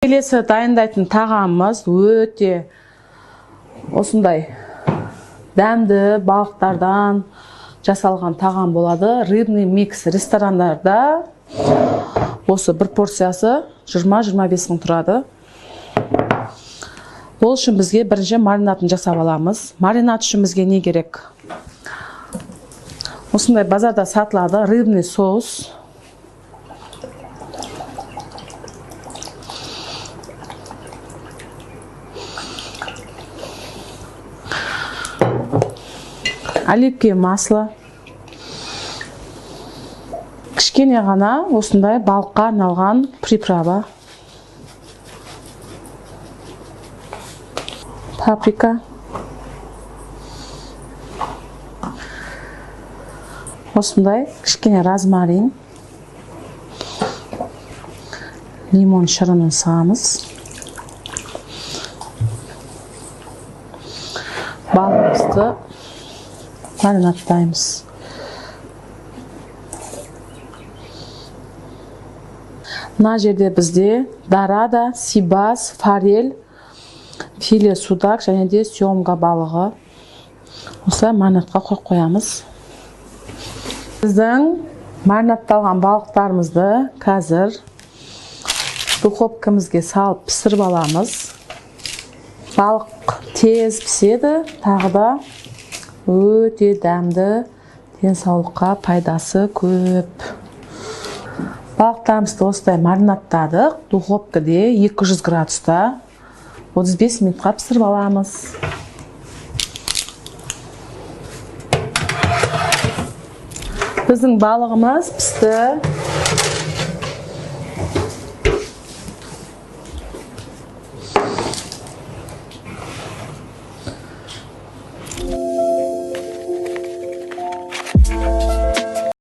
Келесі дайындайтын тағамымыз өте осындай дәмді балықтардан жасалған тағам болады. Рыбный микс ресторандарда осы бір порциясы 20-25 мың тұрады. Ол үшін бізге бірінші маринадын жасап аламыз. Маринад үшін бізге не керек? Осындай базарда сатылады рыбный соус. Оливковое масло. Кішкене ғана осындай балыққа арналған приправа. Паприка. Осындай кішкене розмарин. Лимон шырынын сығамыз. Балығымызды маринадтаймыз. Мына жерде бізде дорада, сибас, форель, филе судак және де сёмга балығы. Осылай маринадқа қойып қоямыз. Біздің маринадталған балықтарымызды қазір духовкамызге салып пісіріп аламыз. Балық тез піседі, тағы да өте дәмді, денсаулыққа пайдасы көп. Балықтарымызды осылай маринадтадық. Духовкаде 200 градуста 35 минутқа пісіріп аламыз. Біздің балығымыз пісті.